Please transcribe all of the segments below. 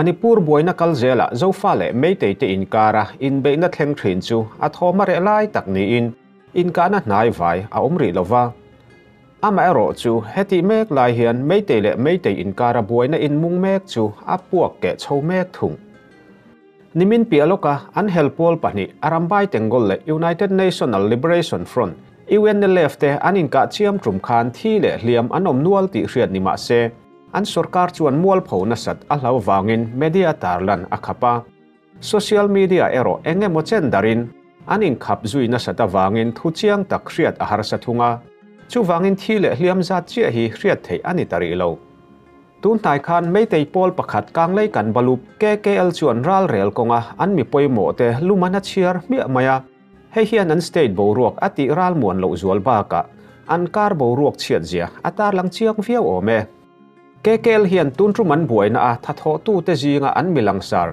Manipur buaina kal zelah Zofa leh Meitei te inkara inbeihna thleng thin chu a thawm a reh lai tak niin inkahna hnai vai a awm rih lova. Amaherawhchu hetih mek lai hian Meitei leh Meitei inkara buaina inmung mek chu a puak keh chho mek thung. Nimin piah lawka an hel pawl pahnih Arambai Tenggol leh United National Liberation Front, UNLF, te an inkah chiam tum khan thi leh hliam an awm nual tih hriat ni mah se, an sorkar chuan mualpho nasat a hlau vangin media tarlan a khap a. Social media erawh eng emaw chen darin an inkhap zui nasat avangin thu chiang tak hriat a harsa thung a, chuvangin thi leh hliam zat chiah hi hriat theih a ni ta rih lo. Tun hnai khan Meitei pawl pakhat Kanglei kan balup KKL chuan ral rel kawnga an mi pawimawh te luman a chhiar hmiah mai a, hei hian an state boruak a tih ral muan loh zual bakah an kar boruak chhiat zia a tarlang chiang viau awm e. KKL hian tun tum an buaina a thathawhtu te zinga an mi langsar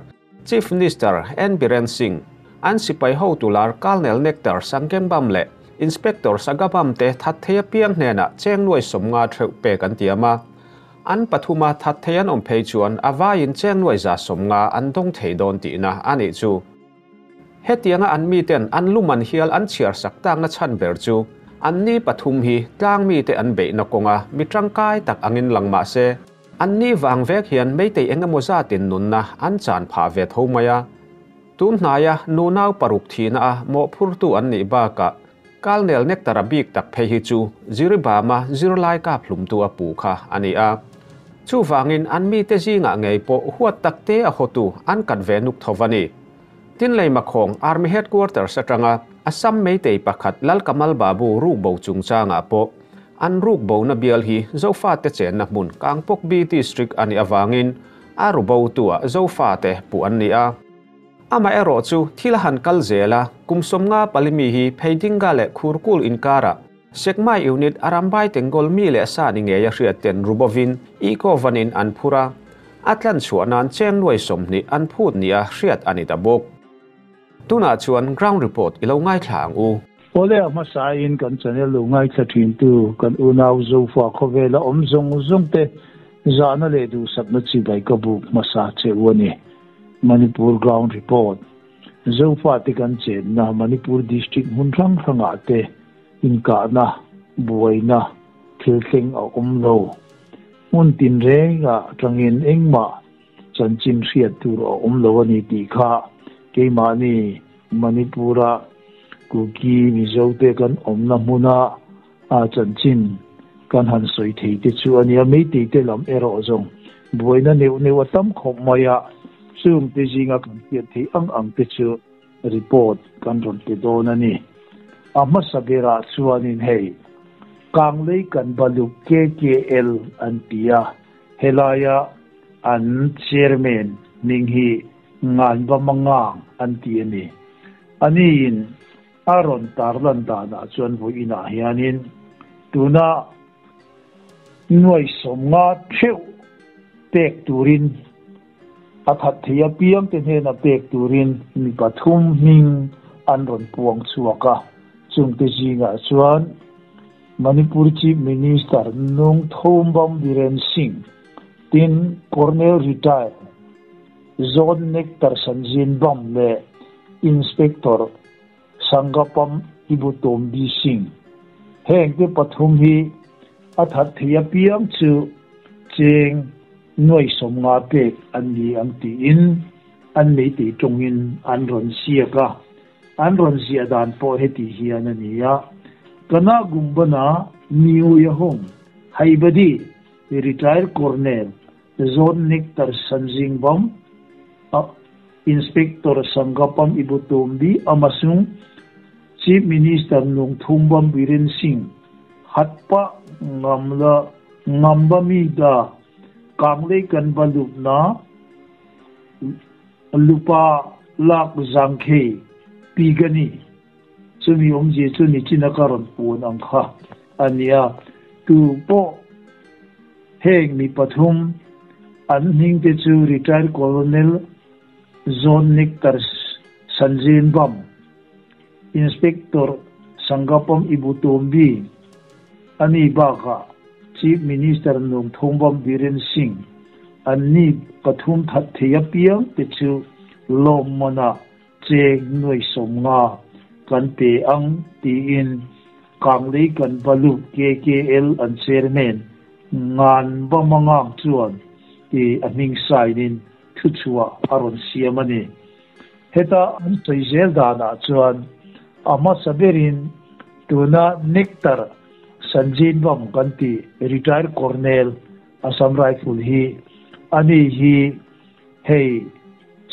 Chief Minister N Biren Singh, an sipai hotu lar Colonel Nectar Sangkembam leh Inspector Sagabam te that thei apiang hnenah cheng nuai 50 theuh pek an tiam a. An pathuma that thei an awm phei chuan a vaiin cheng nuai 150 an dawng thei dawn tihna a nih chu. Hetianga an miten an luman hial an chhiar sak takna chhan ber chu an ni pathum hi tlang mite an beihna kawnga mi tangkai tak angin lang mah se an ni wang vek hian meitei engemaw zatin nunna an chan phah ve tho mai a. Tun hnaia nu nau paruk thina a mawh phurtu an nih bakah Kalnel Nectar a bik tak phei hi chu Jiribama zirlai kap hlumtu a pu kha a ni a. Chu wangin an mi te zinga ngei pawh huat tak te a hotu an kat ve nuk tho ani. Tin lei makhawng Army Headquarters atanga Assam Meitei pakhat Lal Kamal Babu ruk bo chungchanga pawh an ruk bo na bial hi Zofa te chen na hmun Kangpok B district ani awangin a ru bo tua Zofa te pu an ni a. Ama erawh chu thil han kal zela kum 50 palimi hi pheidinga leh khurkul inkara Sekmai unit Arambai Tenggol mi leh sa ni nge ya hriat ten rubovin iko vanin an phura atlan chuanan cheng nuai 20 an phut ni a hriat ani ta bawk. Tuna chuan ground report ilo ngai thla ang u. Ole a hmasa in kan channel lo ngai thla thin tu kan unaw zofa khawvela awm zawng zawng te zahna leh duhsakna chi bai ka buk hmasa che u ani. Manipur ground report zofa te kan chen na Manipur district hmun hrang hranga te inka na buaina thil thleng a awm lo. Hmun tin renga tangin engma chanchin hriat tur a awm lo ani tih kha keimahni Manipura Kuki Mizo te kan awm na hmuna a chanchin kan han sawi thei te chu ania meitei te lam erawh zawng buaina neuh neuh a tam khawp mai a chung te zinga kan hriat thei ang ang te chu report kan rawn ti dawn ani. A hmasa berah chuanin hei Kanglei kan balu KKL an ti a helaya an chairman ning hi ngan ba mangang an ti ani. Ani in aron tarlan dana chuan voi ina hianin tuna nuai 50 theuh pek turin a that theia piang te hnena pek turin mi pathum hming an rawn puang chhuaka chung te zinga chuan Manipur Chief Minister Nongthombam Biren Singh tin Colonel retired Zone Nectar Sanjin Bam le Inspector Sangapam Ibutombi Singh heng te pathum hi a that theia piang chu cheng nuai 50 pek an ni ang ti in an mei ti tungin an rawn siaka an rawn zia dan pawh heti hian ani a. Kana gumbana miu yahong haibadi retired colonel Zone Nectar Sanjing Bam Inspector Sangapam Ibutombi amasung Chief Minister Nongthombam Biren Singh hatpa ngamla ngamba mi da Kanglei kan balup na lupa lak zangkhe pigani chumi omje chu ni china karon pun ang kha ania tu po heng mi pathum an hning te chu retired colonel Zone Nectar Sanjin Bam Inspector Sangapam Ibutombi ani baka Chief Minister Nongthombam Biren Singh Anni pathum that thei apiang te chu lawmmanah cheng nuai 50 kan pe ang tiin Kanglei kan va lut KKL an chairman Ngan va mangang chuan ti a hming sign-in thuchhuah a rawn siam a ni. Heta an sawi zel danah chuan a hmasa berin tuna Nectar Sanjinbam kan tih retired Colonel Assam Rifle hi ani hi hei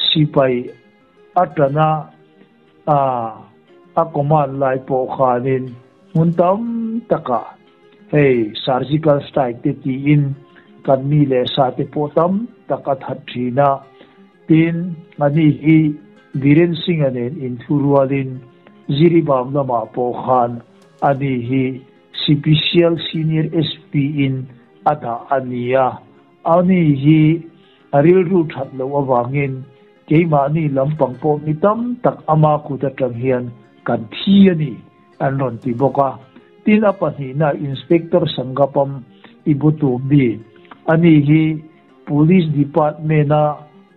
sipai atana a a command lai pawh khanin hmun tam takah hei surgical strike te tiin kan mi leh sa te pawh tam tak a that thin a. Tin, ani hi Biren Singh-a nen inthurualin Jiribam lamah pawh khan ani hi Sipicial Senior SP in a dah a ni a. Ani hi a rilru that loh avangin keimahni lampang pawh mi tam tak ama kut atang hian kan thi a ni, an rawn ti bawk a. Tin, a pahnihna Inspector Sangapam Ibutumbi, ani hi Police Department a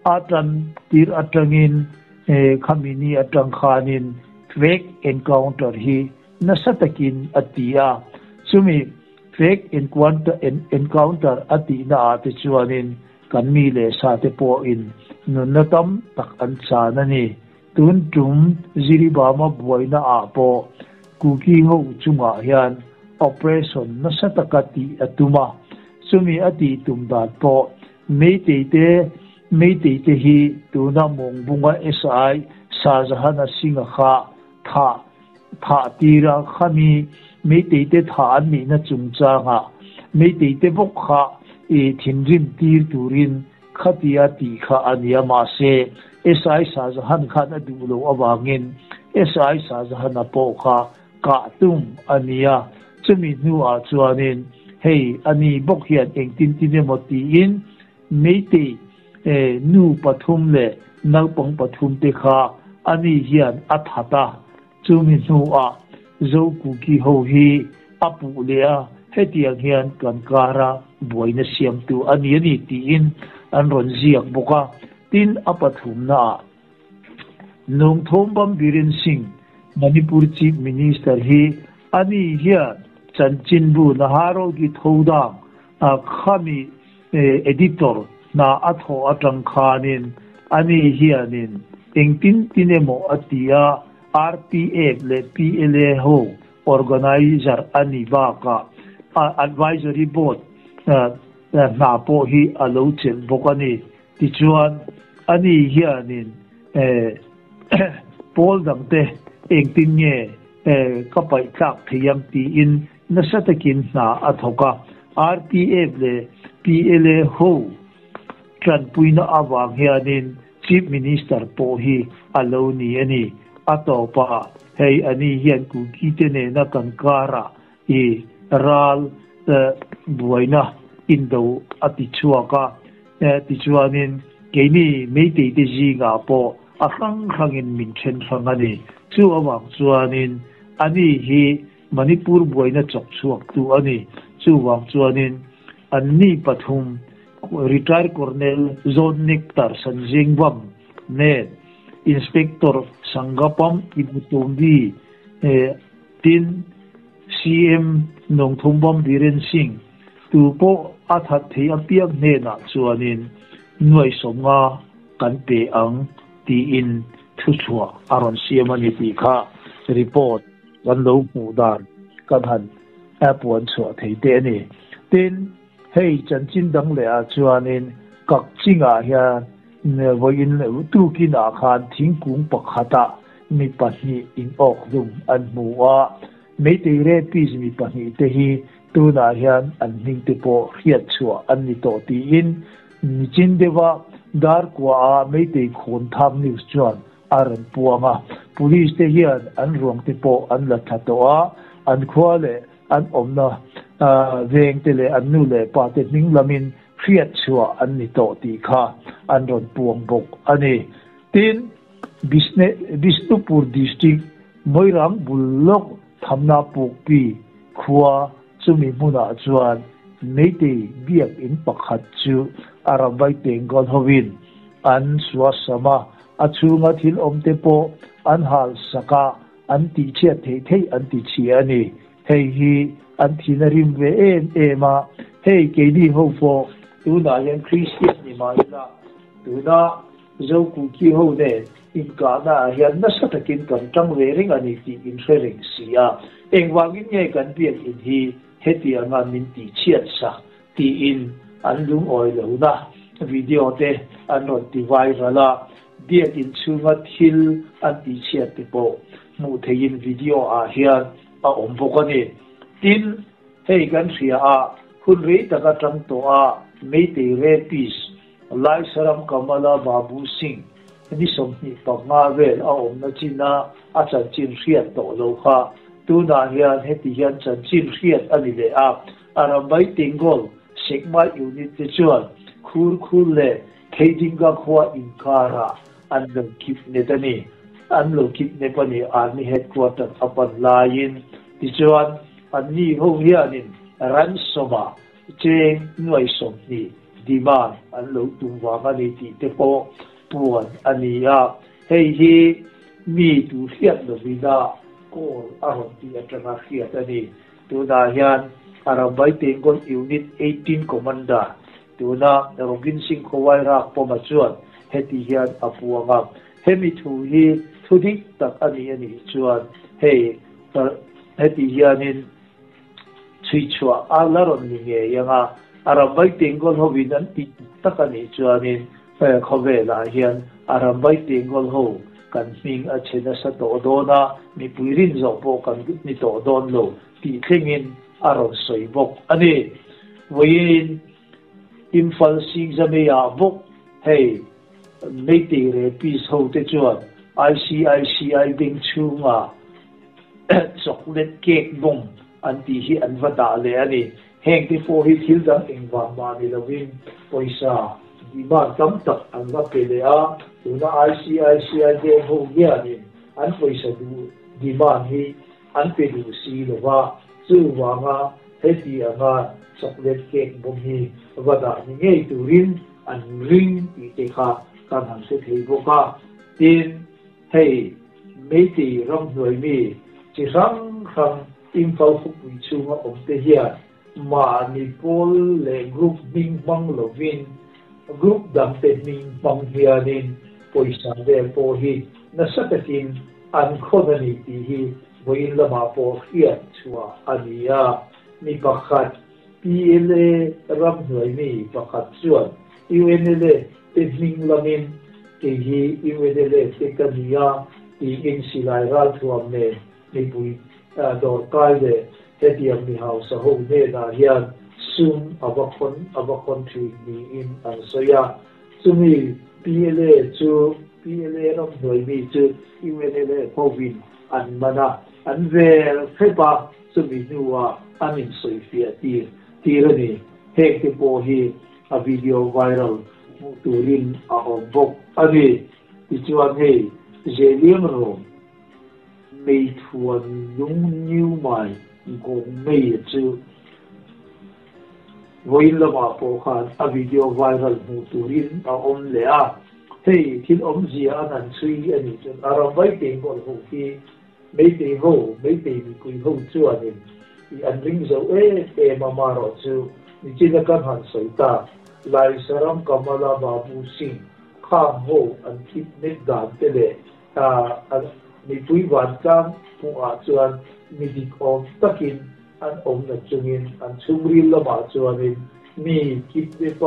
a tan tir atangin khami ni atang khanin fake encounter hi nasa takin a ti a. Chumi fake encounter a tihna ah te chuanin kan mi leh sa te pawhin nunna tam tak an chan a ni. Tun tum Jiribama buaina ah pawh Kuki ho chungah hian operation nasa taka tih a tum a, chumi a tih tum dan pawh Meitei te Meitei te hi tuna Mawngbunga SI Shahjahan-a Singh-a kha thah thah tir a, khami Meitei te thah an nihna chungchangah Meitei te bawk kha i thinrim tir turin khatia tih kha a nia, mahse SI Shahjahan khan a duh loh avangin SI Shahjahan-a pawh kha kah tum a nia, chumi hnuah chuanin hei a ni bawk hian engtin tin emaw tiin Meitei nu pathum leh naupang pathum te kha a ni hian a that a, chumi hnuah Zokuki ho hi a puh leh a, hetiang hian kan kara buaina siamtu a ni a ni tiin an rawn ziak bawk a, tin a pathumnaah Nongthombam Biren Singh, Manipur Chief Minister hi ani hian chanchinbu Naharogi Thodang a khami editor hna a thawh atang khanin ani hianin engtin tin emaw a ti a, RPF leh PLA ho organiser a ni bakah advisory board hna pawh hi a lo chelh bawk a ni. Tichuan, ani hianin pawl dangte engtin nge ka paih tlak thei ang tiin nasa takin hna a thawk a. RPF leh PLA ho tanpuina avang hianin Chief Minister pawh hi a lo ni a ni. A tawpah hei ani hian Kuki te nena kan karah i ral buaina indo a ti chhuak a. Tichuanin, keini Meiteite zingah pawh a hrang hrangin min then hrang a ni. Chu avang chuanin ani hi Manipur buaina chawk chhuaktu a ni. Chuvang chuanin anni pathum, Retired Colonel John Nectar Sanjingbam nen Inspector Sangapam Ibutombi tin CM Nongthombam Biren Singh Tu pawh a that thei apiang hnenah chuanin nuai 50 kan pe ang tiin thuchhuah a rawn siam a ni tih kha report kan lo hmuh dan kan han puan chhuah thei teh a ni. Tin, hei chanchin dang leh ah chuanin Kakchingah hian vawiin tukinah khan thingkung pakhatah mi pahnih inawk hlum an hmu a, Meitei rapist mi pahnih te hi tunah hian an hming te pawh hriat chhuah an ni tawh tiin nichin deuha Darkua-a Meitei Khawn Thang News chuan a rawn puang a. Police te hian an ruang te pawh an la tha tawh a, an khua leh an awmna veng te leh an nu leh pa te hming lamin hriat chhuah an ni tawh tih kha an rawn puang bawk a ni. Tin, Bishnupur District Moirang bul lawk thamna pukpi khua chumi hmunah chuan Meitei biakinn pakhat chu Arambai Tengkawn hovin an suasam a, a chhunga thil awmte pawh an hal sak a, an tihchhiat theih theih an ti chhia a ni. Hei hi an thin a rim ve em em a, hei keini ho pawh tunah hian Kristian ni mah ila, tuna Zokuki ho nen inkahna ah hian nasa takin kan tang ve reng a ni tih in hre reng si a, engvangin nge kan biakinn hi hetianga min tihchhiat sak tiin an lungawi lohna video te an rawn ti viral a, biakinn chhunga thil an tihchhiat te pawh hmuh theihin video ah hian a awm bawk a ni. Tin, hei kan hria a, hun rei tak atang tawh a Meitei rapist Laisaram Kamala Babu Singh ni 25 vel a awmna china a chanchin hriat tawh lo kha tunah hian heti hian chanchin hriat a ni leh a, Arambai Tingol Sekmai unit te chuan Khurkhul leh Kheidinga khua inkarah an lo kidnap a ni. An lo kidnap a ni Army headquarter a pan laiin. Tichuan, anni ho hianin ransom-ah cheng nuai 20 demand an lo tum vang a ni tih te pawh puan a ni a. Hei hi mi tu hriat lovina call a rawn tih atanga hriat a ni. Tunah hian Arambai Tengol Unit 18 Commander tuna Robin Singh Khawai Rak Pawma chuan heti hian a puang a, hemi thu hi thu dik tak a ni a nih chuan hei heti hianin chhui chhuah a la rawn ni ngei ang a, Arambai Tengol hovin an tih tak a nih chuanin khawvelah hian Arambai Tengol ho kan hming a chhe nasa tawh dawn a, mipui rin zawh pawh kan ni tawh dawn lo tih thlengin a rawn sawi bawk a ni. Vawiin Imphal Singzamei-ah bawk hei Meitei rapist ho te chuan ICICI bank chhunga chocolate cake bomb an tih hi an va dah leh a ni. Heng te pawh hi thil dang engvang mah ni lovin pawisa demand tam tak an va pe leh a, tuna ICICI bank ho hianin an pawisa duh demand hi an pe duh si lova, chuvanga heti anga chocolate cake bomb hi va dah ni ngei turin an ring tih te kha kan han hre thei bawk a. Tin, hei Meitei ramhnuai mi chi hrang hrang Imphal khawpui chhunga awm te hian mahni pawl leh group hming hmang lovin group dang te hming hmang hianin pawisa vel pawh hi nasa takin an khawn a ni tih hi vawiin lamah pawh hriat chhuah a ni a. Mi pakhat PLA ramhnuai mi pakhat chuan UNLA te hming lamin kei hi UNLA te ka ni a tiin silai ralthuam nen mipui dawrkai leh hetiang mi hausa ho hnenah hian sum a va khawn a va khawn thin niin an sawi a. Chumi PLA chu PLA ramhnuai mi chu UNLA hovin an man a, an vel hrep a, chumi hnuah an insawifiah tir tir a ni. Heng te pawh hi a video viral hmuh turin a awm bawk a ni. Tichuan hei Zeliang rawng Meithuan lung niu mai gawng mei chu vawiin lamah pawh khan a video viral hmuh turin a awm leh a. Hei thil awmzia an han chhui a nih chuan a ram Meitei ngawlh ho hi Meitei ho, Meitei mipui ho chuanin i an ring zo em em a marawh chu nichina kan han sawi tak Laisaram Kamala Babu Singh khang ho an thip nek dan te leh A mipui vantlang hmuhah chuan mi dik awm takin an awm na chungin an chhungril lamah chuanin mi kidnap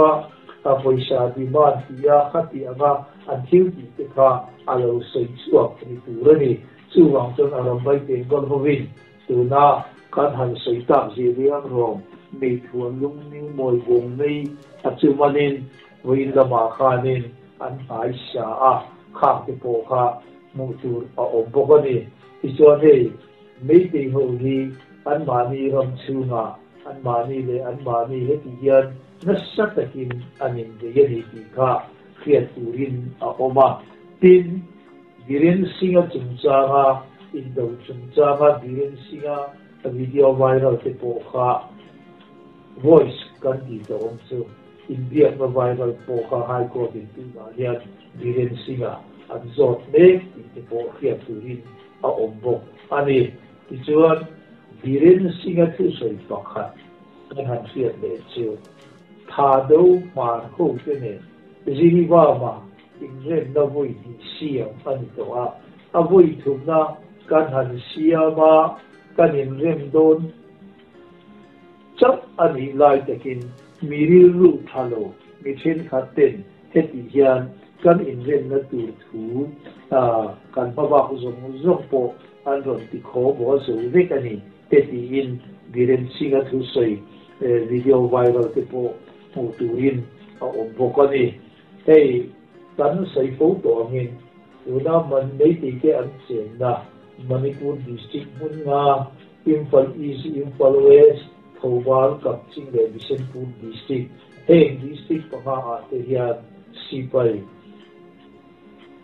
a pawisa demand ti a kha tih anga an thil tih te kha a lo sawi chhuak ni tur a ni. Chuvang chuan a ram Vaiteng kawn hovin tuna kan han sawi tak ziriang rawng meithuan lungniu mawi vawng mai a chumanin vawiin lamah khanin an hnai sa a, khang te pawh kha hmuh tur a awm bawk a ni. Tichuan hei Meitei ho hi anmahni ram chhungah anmahni leh anmahni heti hian nasa takin an inbei a ni tih kha hriat turin a awm a. Tin, Biren Singh-a chungchanga indo chungchanga Biren Singh-a video viral te pawh kha voice kan tih tawh awm chu. Inbiakna viral pawh kha High Court in tunah hian Biren Singh-a an zawt mek tih te pawh hriat turin a awm bawk a ni. Tichuan, Biren Singh-a thusawi pakhat kan han hriat leh chu, Tha do hmar ho te nen Jiribam-a inremna vawi hnih siam a ni tawh a, a vawi thumna kan han siam a, kan inrem dawn chauh a nih lai takin mi rilru tha lo mi thenkhat ten heti hian kan inremna tur thu kan hmabak zawng zawng pawh an rawn ti khaw maw zo vek a ni te tiin Biren Singh-a thusawi video viral te pawh hmuh turin a awm bawk a ni. Hei kan sawi fo tawh angin tuna Meitei te an chenna Manipur district hmun nga Imphal East, Imphal West, Thoubal, Kakching leh Bishenpur District. Heng District panga ah te hian sipai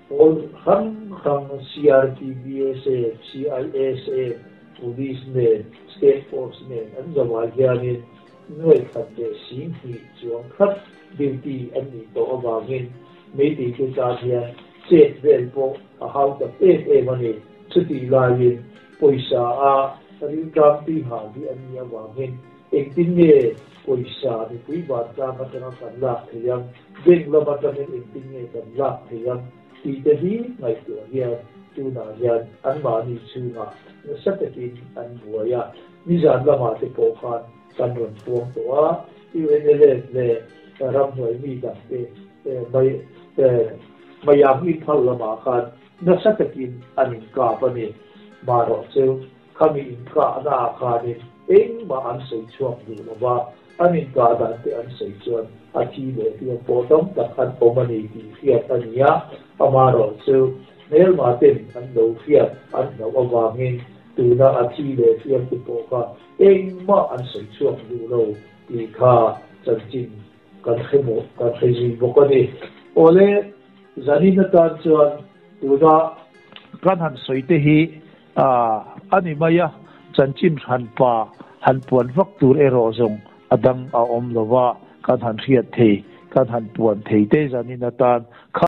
pawl hrang hrang CRP, BSF, CISF, Police nen, State Force nen an zawhah hianin nuai khat leh 2000 chuang khat duty an nih tawh avangin Meitei te tan hian chet vel pawh a hau tak em em a ni. Chutih laiin pawisa a rilṭam tui hal hi an nih avangin engtin nge pawisa mipui vantlang atanga kan lak theih ang, bank lam atangin engtin nge kan lak theih ang tih te hi ngaihtuah hian tunah hian anmahni chhungah nasa takin an buai a. Nizan lamah te pawh khan kan rawn puang tawh a, UNLF leh ramhnuai mi dangte mai Mayang Imphal lamah khan Nasa takin an inkap a ni. Marawh chu khami inkahna ah khanin engmah an sawi chhuak duh lo va, an inkah dan te an sawi chuan a thi leh hliam pawh tam tak an awm a ni tih hriat a ni a. Amarawh chu hmelma ten an lo hriat an hlauh avangin tuna a thi leh hliam te pawh kha engmah an sawi chhuak duh lo tih kha chanchin kan hre mawh kan hre zui bawk a ni. Awle, zanin atan chuan tuna kan han sawi te hi a ni mai a, chanchin hran pa han puan vak tur erawh zawng a dang a awm lo va, kan han hriat thei, kan han puan thei te zanin atan kha.